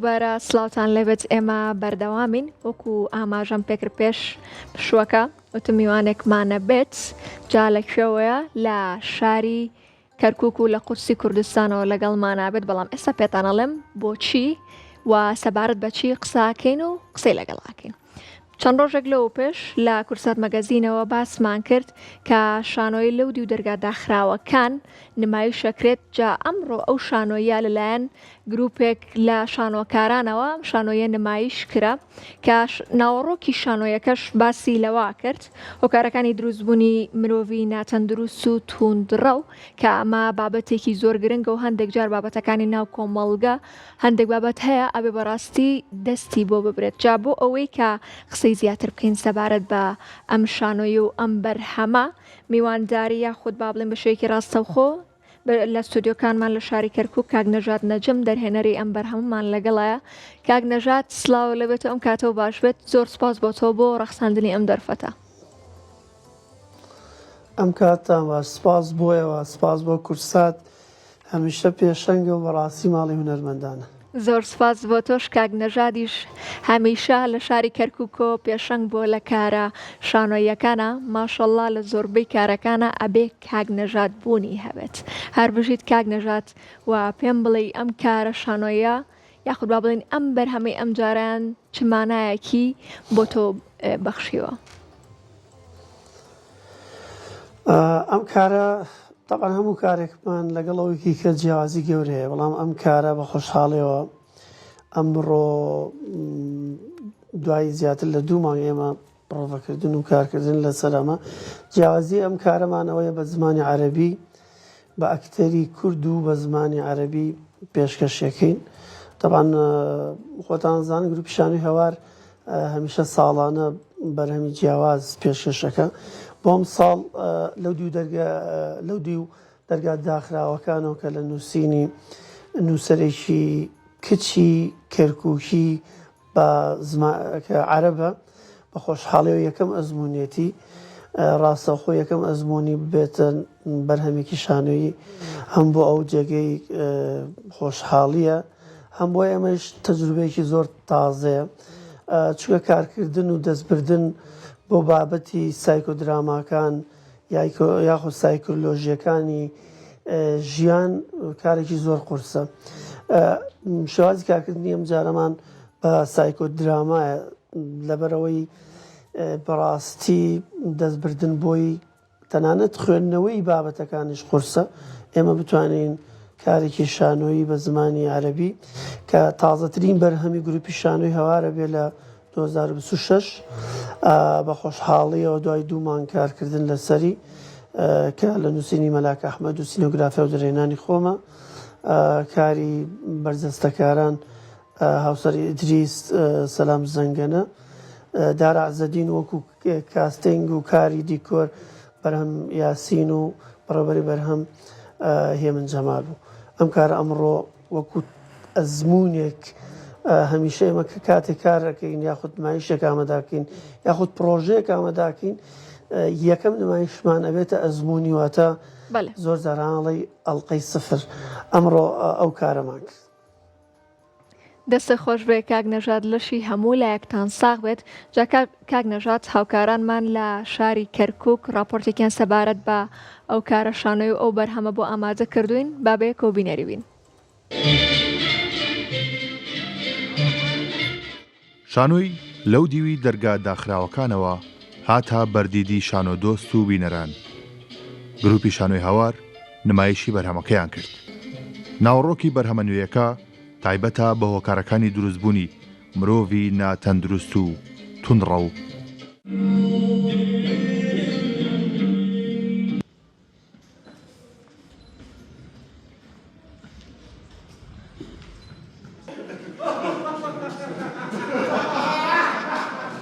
دووبارە سڵاوتان لێبێت ئێمە بەردەوامین وەکو ئاماژەم پێکرد پێش پشووەکە وتم میوانێکمانە بێت جا لە کوێوەیە لە شاری کەرکک و لە قودسی کوردستانەوە لەگەڵمانە بێت بەڵام ئێستا پێتان ئەڵێم بۆچی و سەبارەت بەچی قساکەین و قسەی لەگەڵاکەین. چەند ڕۆژێک لەوە پێش لە کوردسات مەگەزینەوە باسمان کرد کە شانۆی لەو دیو دەرگا داخراوەکان نمایشەکرێت جا ئەمڕۆ ئەو شانۆیە لەلایەن گروپێک لە شانۆکارانەوە ئەم شانۆیە نمایش کرا کە ناوەڕۆکی شانۆیەکەش باسی لەوە کرد هۆکارەکانی دروستبوونی مرۆڤی ناتەندروست و توندڕەو کە ئەمە بابەتێکی زۆر گرنگە و هەندێک جار بابەتەکانی ناو کۆمەڵگە هەندێک بابەت هەیە ئەبێ بەڕاستی دەستی بۆ ببرێت جا بۆ ئەوەی کە قسەی زیاتر بکەین سەبارەت بە ئەم شانۆی و ئەم بەرهەمە میوانداری یاخود با بڵێن بە شێوەیەکی ڕاستەوخۆ لە ستۆدیۆکانمان لە شاری کەرکوک کاک نەژاد نەجم دەرهێنەری ئەم بەرهەمەمان لەگەڵایە کاک نەژاد سلاو لەبێت ئەم کاتەوە باش بێت زۆر سپاس بۆ تۆ بۆ ڕەخساندنی ئەم دەرفەتە. ئەم کاتتان باش سپاس بۆیەوە سپاس بۆ کوردسات هەمیشە پێشەنگە و بەڕاستی ماڵی هونەرمەندانە. زۆر سوپاس بۆ تۆش کاک نەژادیش هەمیشە لە شاری کەرکوکۆ پێشەنگ بووە لە کارە شانۆییەکانا ماشەڵا لە زۆربەی کارەکانا ئەبێ کاک نەژاد بوونی هەبێت هەر بژیت کاک نەژاد و پێم بڵێی ئەم کارە شانۆیە یاخود با بڵێین ئەم بەرهەمەی ئەم جارەیان چ مانایەکی بۆ تۆ بەخشیوە؟ ئەم کارە تەبعەن هەموو کارێکمان لەگەڵ ئەوەی کە جیاوازی گەورەیە بەڵام ئەم کارە بە خۆشحاڵیەوە ئەمڕۆ دوای زیاتر لە دوو مانگ ئێمە پڕۆڤەکردن و کارکردن لەسەر ئەمە جیاوازی ئەم کارەمانەوەیە بە زمانی عەربی بە ئەکتەری کورد و بە زمانی عەرەبی پێشکەشیەکەین تەبعەن خۆتان زان گروپی شانۆی هەوار هەمیشە ساڵانە بەرهەمی جیاواز پێشکەشەکە بۆم ساڵ لەو دوو دەرگا لەو دوو دەرگا داخراوەکانەوە کە لە نووسینی نووسەرێکی کچی کەرکوکی بە زما کە عەرەبە بە خۆشحاڵیەوە یەکەم ئەزموونیەتی ڕاستەوخۆ یەکەم ئەزموونی ببێتە بەرهەمێکی شانۆیی هەم بۆ ئەو جێگەی خۆشحاڵیە هەم بۆ ئێمەش تەجروبەیەکی زۆر تازەیە چونکە کارکردن و دەستبردن بۆ بابەتی سایکۆدراماکان یاخود سایکۆلۆژیەکانی ژیان کارێکی زۆر قورسە شێوازی کارکردنی ئەم جارەمان بە سایکۆدرامایە لەبەرەوەی بەڕاستی دەستبردن بۆی تەنانەت خوێندنەوەی بابەتەکانیش قورسە ئێمە بتوانین کارێکی شانۆیی بە زمانی عەربی کە تازەترین بەرهەمی گروپی شانۆی هەوارە بێ لە 2026 بە خۆشحاڵیەوە دوای دوو مانگ کارکردن لەسەری کە لە نووسینی مەلاک ئەحمەد و سینۆگرافیا و دەرهێنانی خۆمە کاری بەرجەستەکاران هاوسەری ئیدریس سەلام زەنگەنە دارا عزەدین وەکو casting و کاری دیکۆر بەرهەم یاسین و بەڕێوەبەری بەرهەم هێمن جەمال بوو ئەم کارە ئەمڕۆ وەکو ئەزموونێک هەمیشە ئێمە کە کاتێک کارەکەین یاخود نمایشێک ئاماداکەین یاخود پرۆژەیەک ئاماداکەین یەکەم نمایشمان ئەبێتە ئەزمموونی واتە زۆر جارانڵی ئەڵلقەی سفر ئەمڕۆ ئەو کارەمان کرد. دەستت خۆش بێ کاک نەژاد لەشی هەموو لایەکتان ساغ بێت جا کاک نەژاد هاوکارانمان لە شاری کەرکک راپۆرتێکیان سەبارەت بە ئەو کارە شانۆی و ئەو بەرهەمە بۆ ئامادە کردوین با بەیەکەوە بینەری بین. شانۆی لەو دیوی دەرگا داخراوەکانەوە هاتە بەردیدی شانۆدۆست و بینەران. گروپی شانۆی هاوار نمایشی بەرهەمەکەیان کرد. ناوەڕۆکی بەرهەمە نوێیەکە تایبەتە بە هۆکارەکانی دروستبوونی مرۆڤی ناتەندروست و توندڕەو.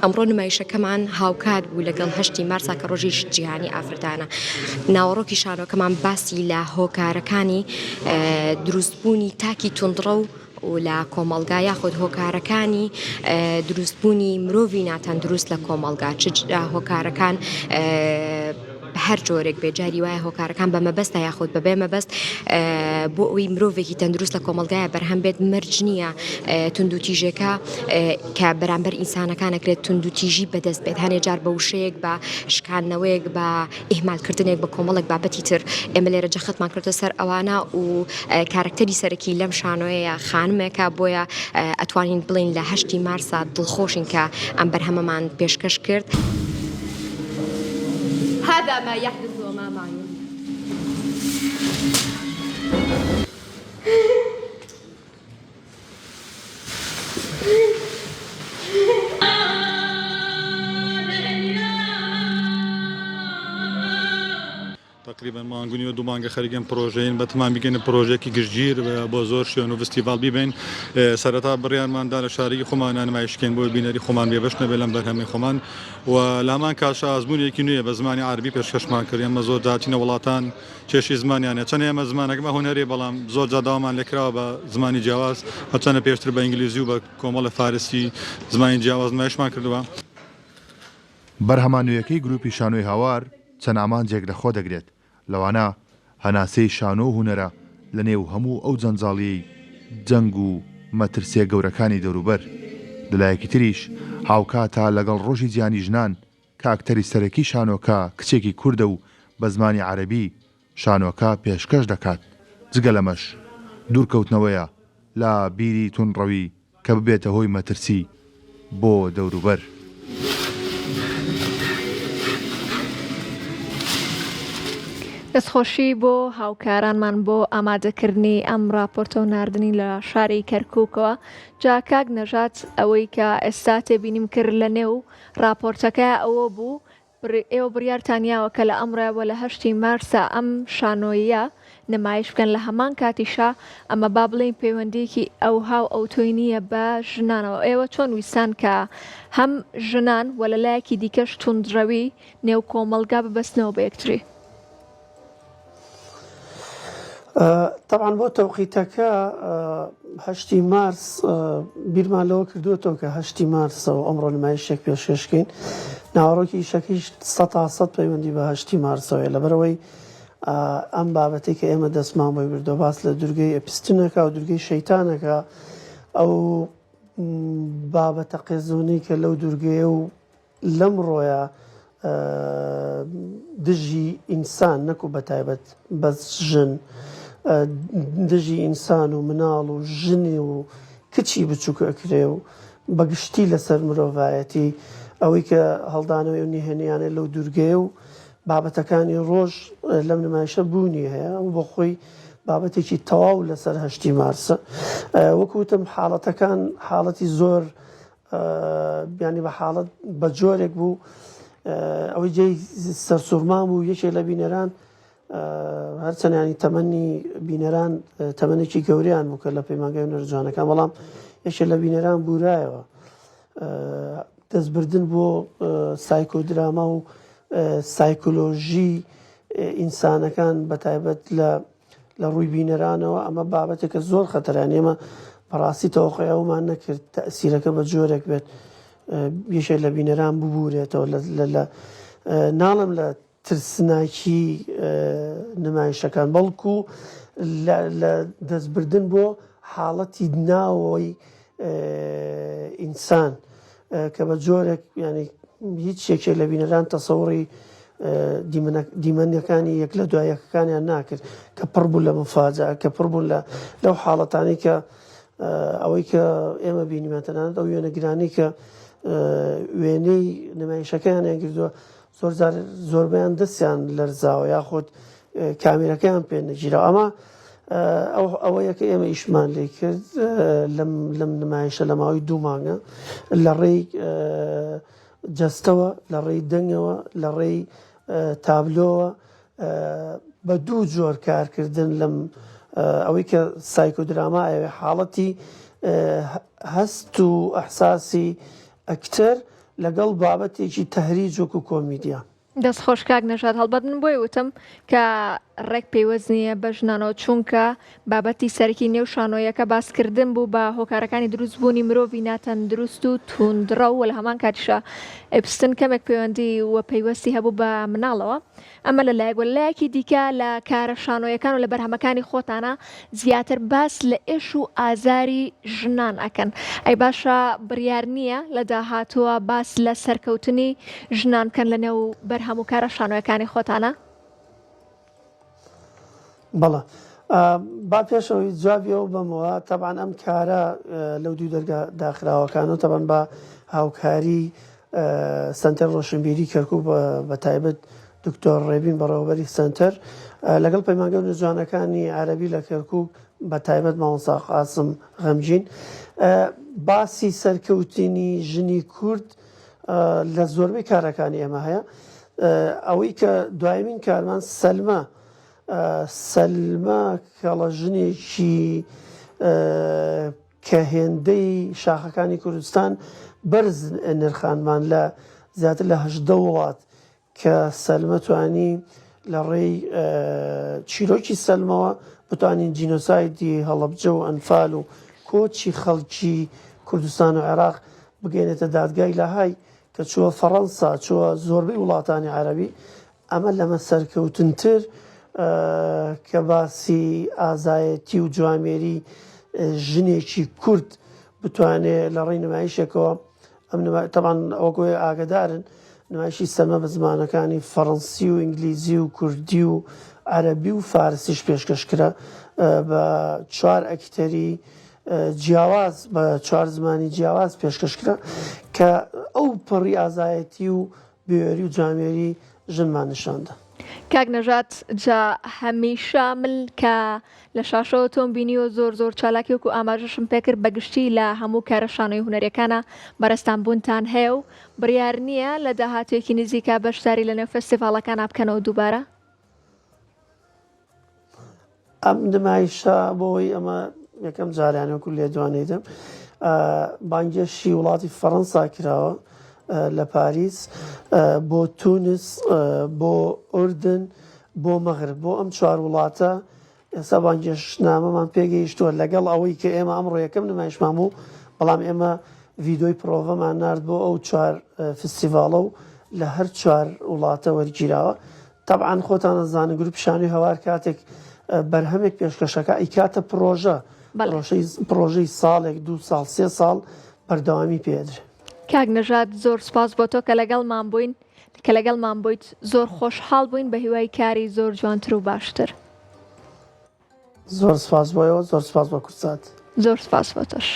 ئەمڕۆ نمایشەکەمان هاوکات بوو لەگەڵ هەشتی مارسا کە ڕۆژی جیهانی ئافرەتانە ناوەڕۆکی شانۆکەمان باسی لە هۆکارەکانی دروستبوونی تاکی توندڕەو و لە کۆمەڵگا یاخود هۆکارەکانی دروستبوونی مرۆڤی ناتەندروست لە کۆمەڵگا چ هۆکارەکان. بە هەر جۆرێک بێت جاری وایە هۆکارەکان بە مەبەستە یاخود بە بێ مەبەست بۆ ئەوەی مرۆڤێکی تەندروست لە کۆمەڵگایە بەرهەم بێت مەرج نییە توندوتیژێکە کە بەرامبەر ئینسانەکان ئەکرێت توندوتیژی بەدەست بێت هەنێ جار بە وشەیەک بە شکاندنەوەیەک بە ئیهمالکردنێک بە کۆمەڵێک بابەتی تر ئێمە لێرە جەختمان کردە سەر ئەوانە و کارەکتەری سەرەکی لەم شانۆیە خانمێکە بۆیە ئەتوانین بڵێین لە هەشتی مارسا دڵخۆشین کە ئەم بەرهەمەمان پێشکەش کرد. هذا ما يحدث أمام عيوننا. تەقریبەن مانگ و نیوە دوو مانگە خەریکی ئەم پرۆژەیەین بەتەمان بیکەینە پرۆژەیەکی گشتگیر بۆ زۆر شوێن و ڤستیڤاڵ بیبەین سەرەتا بڕیارمان دا لە شارێکی خۆمانە نمایش بکەین بۆ بینەری خۆمان بێبەش نەبێت لەم بەرهەمەی خۆمان و لامان کاشە ئازمونێکی نوێ بە زمانی عەربی پێشکەشمان کرد ئێمە زۆر جار چینە وڵاتان کێشەی زمانیان هەیە چەند ئێمە زمانەکەمان هونەریە بەڵام زۆر جار داوامان لێکراوە بە زمانی جیاواز هەرچەندە پێشتر بە ئینگلیزی و بە کۆمەڵە فارسی زمانی جیاواز نمایشمان کردووە. بەرهەمە نوێیەکەی گروپی شانۆی هاوار چەند ئامانجێک لە خۆ دەگرێت، لەوانە هەناسەی شانۆ و هونەرە لە نێو هەموو ئەو جەنجاڵییەی جەنگ و مەترسییە گەورەکانی دەوروبەر، لە لایەکی تریش هاوکاتە لەگەڵ ڕۆژی جیهانی ژنان کە ئەکتەری سەرەکی شانۆکە کچێکی کوردە و بە زمانی عەرەبی شانۆکە پێشکەش دەکات، جگە لەمەش دوورکەوتنەوەیە لە بیری توندڕەوی کە ببێتە هۆی مەترسی بۆ دەوروبەر. دەستخۆشی بۆ هاوکارانمان بۆ ئامادەکردنی ئەم ڕاپۆرتە و ناردنی لە شاری کەرکووکەوە. جا کاک نەژاد ئەوەی کە ئێستا تێبینیم کرد لە نێو ڕاپۆرتەکە ئەوە بوو ئێوە بڕیارتان یاوە کە لە ئەمڕۆوە لە هەشتی مارسا ئەم شانۆییە نمایش بکەن لە هەمان کاتیشا ئەمە با بڵێین پەیوەندییەکی ئەوها و ئەوتۆی نییە بە ژنانەوە ئێوە چۆن ویستان کە هەم ژنان و لە لایەکی دیکەش توندڕەوی نێو کۆمەڵگا ببەستنەوە بە یەکتری؟ تەبعەن بۆ تەوقیتەکە هەشتی مارس بیرمان لەوە کردووەتەوە کە هەشتی مارسەوە ئەمڕۆ نمایشێک پێشکەشکەین ناوەڕۆکی ئیشەکەیش سەتا سەد پەیوەندی بە هەشتی مارسەوەیە لەبەرەوەی ئەم بابەتێک کە ئێمە دەستمان بۆی بردووە باس لە دورگەی ئەپستنەکە و دورگەی شەیتانەکە ئەو بابەتە قێزەونەی کە لەو دورگەیە و لەمڕۆیا دژی ئینسان نەکو بەتایبەت بەس ژن دژی ئینسان و مناڵ و ژنی و کچی بچووک ئەکرێ و بەگشتی لەسەر مرۆڤایەتی ئەوەی کە هەڵدانەوەی و نهێنیانە لەو دوورگەیە و بابەتەکانی ڕۆژ لەم نمایشە بوونی هەیە و بۆ خۆی بابەتێکی تەواو لەسەر هەشتی مارسە وەکوتم حاڵەتەکان حاڵەتی زۆر یانی بە حاڵەت بە جۆرێک بوو ئەوەی جێی سەرسوڕمان بوو یەکێک لە بینەران هەرچەند ینی تەمەنی بینەران تەمەنێکی گەوریان بوو کە لە پەیمانگای هونەرە جوانەکان بەڵام یەکێک لە بینەران بورایەوە دەستبردن بۆ سایکۆدراما و سایکۆلۆژی ئینسانەکان بە تایبەت لە لە ڕووی بینەرانەوە ئەمە بابەتێکە زۆر خەتەرە یانی ئێمە بەڕاستی تەوەقوعی ئەومان نەکرد تەئسیرەکە بە جۆرێک بێت یەکێک لە بینەران ببورێتەوە لە ناڵم لە ترسناکی نمایشەکان بەڵکو لە دەستبردن بۆ حاڵەتی ناوەوەی ئینسان کە بە جۆرێک یانی هیچ یەکێک لە بینەران تەسەوڕی دیمەنەکانی یەک لە دوای یەکەکانیان ناکرد کە پڕ بوو لە مفاجە کە پڕ بوون لە لەو حاڵەتانی کە ئەوەی کە ئێمە بینیمان تەنانەت ئەو وێنەگرانی کە وێنەی نمایشەکەیانیان کردووە زۆر جار زۆربەیان دەستیان لەرزاوە یاخود کامیرەکەیان پێ نەگیرا ئەمە ئەو ئەوەیە کە ئێمە ئیشمان لێ کرد لەم لەم نمایشە لە ماوەی دوو مانگە لە ڕێی جەستەوە لە ڕێی دەنگەوە لە ڕێی تابلۆوە بە دوو جۆر کارکردن لەم ئەوەی کە سایکۆدراما ئەوێ حاڵەتی هەست و ئەحساسی ئەکتەر لەگەڵ بابەتێکی تەهریج وەکو کۆمیدیا. دەست خۆش کاک نەژاد هەڵبەت من بۆیە وتم کە. ڕێک پەیوەست نییە بە ژنانەوە، چونکە بابەتی سەرەکی نێو شانۆیەکە باسکردن بوو بە هۆکارەکانی دروستبوونی مرۆڤی ناتەندروست و توندڕەو و لە هەمان کاتیشا ئێپستن کەمێک پەیوەندی و پەیوەستی هەبوو بە مناڵەوە. ئەمە لە لایەک و لە لایەکی دیکە لە کارە شانۆیەکان و لە بەرهەمەکانی خۆتانا زیاتر باس لە ئێش و ئازاری ژنان ئەکەن. ئەی باشە بڕیار نییە لە داهاتووە باس لە سەرکەوتنی ژنان بکەن لە نێو بەرهەم و کارە شانۆیەکانی خۆتانا؟ بەڵێ با پێش ئەوەی جوابی ئەو بەمەوە تەبعەن ئەم کارە لەو دوو دەرگا داخراوەکان و تەبعەن بە هاوکاری سەنتەر ڕۆشنبیری کەرکوک بە تایبەت دکتۆر ڕێبین بەڕێوەبەری سەنتەر لەگەڵ پەیمانگە نوجوانەکانی عەربی لە کەرکوک بە تایبەت مامۆستا قاسم غەمگین باسی سەرکەوتنی ژنی کورد لە زۆربەی کارەکانی ئێمە هەیە ئەوەی کە دوایمین کارمان سەلمە سەلمە کەڵە ژنێکی کە هێندەی شاخەکانی کوردستان بەرز نرخاندمان لە زیاتر لە 18 وڵات کە سەلمە توانی لە ڕێی چیرۆکی سەلمەوە بتوانین جینۆسایدی هەڵەبجە و ئەنفال و کۆچی خەڵکی کوردستان و عێراق بگەێنێتە دادگای لاهای کە چووە فەڕەنسا چووە زۆربەی وڵاتانی عەرەبی ئەمە لەمە سەرکەوتنتر کە باسی ئازایەتی و جوامێری ژنێکی کورد بتوانێ لە ڕێی نمایشێکەوە ئەم تەبان ئەوەکۆی ئاگدارن نمایشی سەلمە بە زمانەکانی فەڕەنسی و ئینگلیزی و کوردی و عەرەبی و فارسیش پێشکەش کرا بە چوار ئەکتەری جیاواز بە چوار زمانی جیاواز پێشکەش کرا کە ئەو پەڕی ئازایەتی و بوێری و جوامێری ژنمان نیشاندا. کاک نەژاد جا هەمیشە من کە لە شاشەوە تۆم بینیوە زۆر زۆر چالاکی وەکو ئاماژەشم پێکرد بە گشتی لە هەموو کارە شانۆی هونەریەکانا بەڕێزتان بوونتان هەیە و بڕیار نییە لە داهاتوویەکی نزیکا بەشداری لە نێو فێستیڤاڵەکانا بکەنەوە دووبارە؟ ئەم نمایشە بۆ ئەوەی ئەمە یەکەم جاریان وەکو لێدوانی دەم بانگێشی وڵاتی فەڕەنسا کراوە لە پاریس بۆ تونس بۆ ئوردن بۆ مەغرب بۆ ئەم چوار وڵاتە ئێستا بانگێشتنامەمان پێگەیشتووە لەگەڵ ئەوەی کە ئێمە ئەمڕۆ یەکەم نمایشمان بوو بەڵام ئێمە ڤیدۆی پرۆڤەمان نارد بۆ ئەو چوار فستیڤاڵە و لە هەر چوار وڵاتە وەرگیراوە تەبعەن خۆتان ئەزانن گروپی شانۆی هەوار کاتێک بەرهەمێک پێشکەشەکە ئەیکاتە پرۆژە پرۆژەی ساڵێک دو ساڵ سێ ساڵ بەردەوامی پێدرێ. کاک نەژاد زۆر سوپاس بۆ تۆ کە لەگەڵمان بووین کە لەگەڵمان بوویت زۆر خۆشحاڵ بووین بە هیوای کاری زۆر جوانتر و باشتر. زۆر سوپاس بۆ ئێوە زۆر سوپاس بۆ کوردسات. زۆر سوپاس بۆ تۆش.